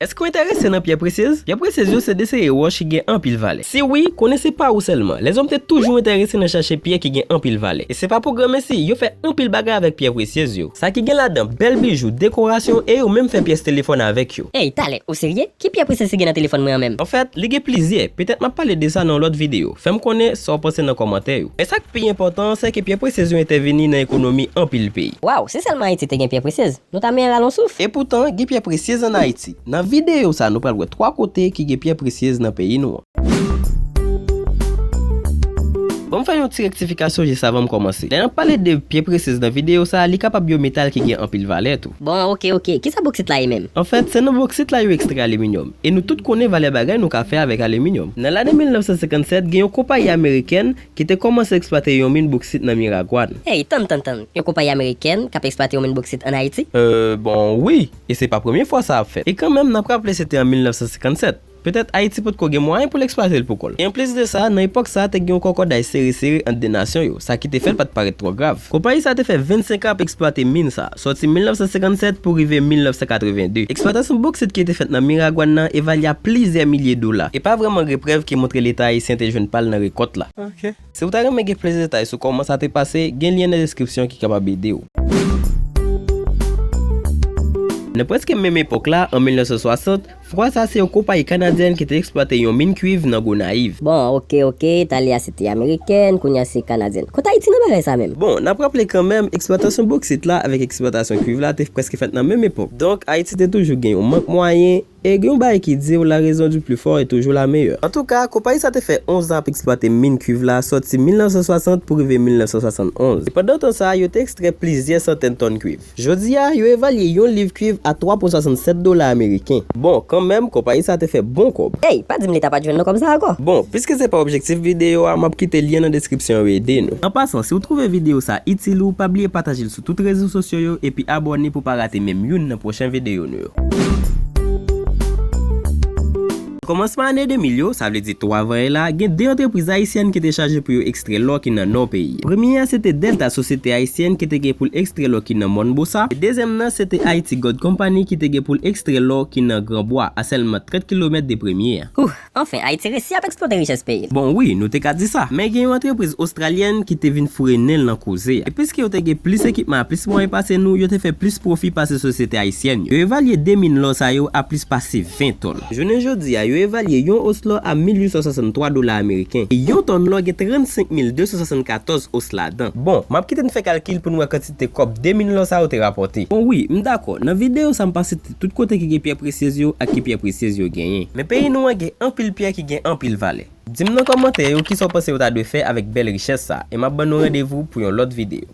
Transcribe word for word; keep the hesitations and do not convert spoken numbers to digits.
Èske w enterese nan pyè presyez? Pyè presyez yo se de seri wòch ki gen anpil valè. Si wi, konnen se pa ou sèlman. Lèzòm te toujou enterese nan chache pyè ki gen anpil valè. E se pa pou granmesi, yo fè anpil bagay avèk pyè presyez yo. Sa ki gen ladan bèl bijou, dekorasyon e yo menm fè pyès telefòn avèk yo. Ey, talè, ou serye? Ki pyè presyez ki gen nan telefòn mwen an menm? Anfèt, li gen plizyè. Petèt m ap pale de sa nan yon lòt videyo. Fè m konnen sa w panse nan kòmantè yo. Men sa k pi enpòtan an, se ke pyè presyez yo entèvini nan ekonomi anpil peyi. Waw, si sèlman Ayiti te gen pyè presyez, nou ta mèyè rale yon souf. Epoutan, gen pyè presyez ann Ayiti. Nan videyo sa, nou pral wè twa kote ki gen pyè presyez nan peyi nou an. Ban m fè yon ti rektifikasyon jis avan m kòmanse. Lè n ap pale de pyè presyez nan videyo sa, li kapab yon metal ki gen anpil valè tou. Bon, oke, oke. Kisa boksit la ye menm? Anfèt, se nan boksit la yo ekstrè aliminyòm. E nou tout konnen valè bagay nou ka fè avèk aliminyòm. Nan lane mil nèf san senkannsèt, gen yon konpayi amerikèn ki te kòmanse eksplwate yon min boksit nan Miragwàn. Ey, tann, tann, tann. Yon konpayi amerikèn k ap eksplwate yon min boksit ann Ayiti? Euh, bon, wi. E se pa premye fwa sa ap fèt. E kanmenm, n ap raple se te an mil nèf san senkannsèt. Petèt Ayiti potko gen mwayen pou l eksplwate l pou kò l. E anplis de sa, nan epòk sa a, te gen yon kòkòday sere sere ant de nasyon yo, sa ki te fè l pa t parèt twò grav. Konpayi sa a te fè vennsenk an ap eksplwate min sa a, sòti mil nèf san senkannsèt pou rive mil nèf san katreven de. Eksplwatasyon boksit ki te fèt nan Miragwàn nan evalye a plizyè milye dola, e pa vrèman gen prèv ki montre Leta ayisyen te jwenn pa l nan rekòt la. Si w ta renmen gen plis detay sou kòman sa te pase, gen lyen nan deskripsyon ki kapab ede w. Nan prèske menm epòk la, an mil nèf san swasant, fwa sa se yon konpayi kanadyèn ki te eksplwate yon min kwiv nan Gonayiv. Bon, oke, oke, talè a se te amerikèn, kounye a se kanadyèn. Kot Ayiti nan bagay sa menm? Bon, n ap raple kanmenm, eksplwatasyon boksit la avèk eksplwatasyon kwiv la te prèske fèt nan menm epòk. Donk, Ayiti te toujou gen yon mank mwayen, e gen yon bagay ki di, la raison du plus fort est toujours la meilleure. Antouka, konpayi sa te fè onz an ap eksplwate min kwiv la, sòti mil nèf san swasant pou rive mil nèf san swasannonz. E pandan tan sa a, yo te ekstrè plizyè santèn tòn kwiv. Jodi a, yo evalye yon liv kwiv a twa pwen swasannsèt dola ameriken. Bon, kanmenm, konpayi sa te fè bon kòb. Ey, pa di m Leta pa t jwenn nan kòb sa ankò. Bon, piske se pa objektif videyo a, m ap kite lyen nan deskripsyon yo ede nou. An pasan, si w twouve videyo sa itil ou, pa bliye pataje l sou tout rezo sosyo yo epi abòne pou w pa rate menm youn nan pwochen videyo nou yo. Kòmansman ane de mil yo, sa vle di twa van yè la, gen de antrepriz ayisyèn ki te chaje pou yo ekstrè lò ki nan nò peyi a. Premye a se te Delta, sosyete ayisyèn ki te gen pou l ekstrè lò ki nan Mòn Bosa, e dezyèm nan se te Haiti Gold Company ki te gen pou l ekstrè lò ki nan Gran Bwa, a sèlman trant kilomèt de premye a. Ouh, anfen, Ayiti resi ap eksplwate richès peyi l. Bon, wi, nou te ka di sa, men gen yon antrepriz ostralyèn ki te vin foure nen l nan koze a. E piske yo te gen plis ekipman ak plis mwayen pase nou, yo te fè plis pwofi pase sosyete ayisyèn yo. Yo evalye de min lò sa yo a plis pase ven tòn. Jounen jodi a, yo evalye yon ons lò a mil uit san swasanntwa dola ameriken, e yon tòn lò gen trannsenk mil de san swasannkatòz ons ladan. Bon, m ap kite n fè kalkil pou n wè kantite kòb de min lò sa yo te rapòte. Bon, wi, m dakò. Nan videyo sa, m pa site tout kote ki gen pyè presyez yo ak ki pyè presyez yo genyen. Men peyi nou an gen anpil pyè ki gen anpil valè. Di m nan kòmantè yo kisa w panse yo ta dwe fè avèk bèl richès sa, e m ap ban nou randevou pou yon lòt videyo.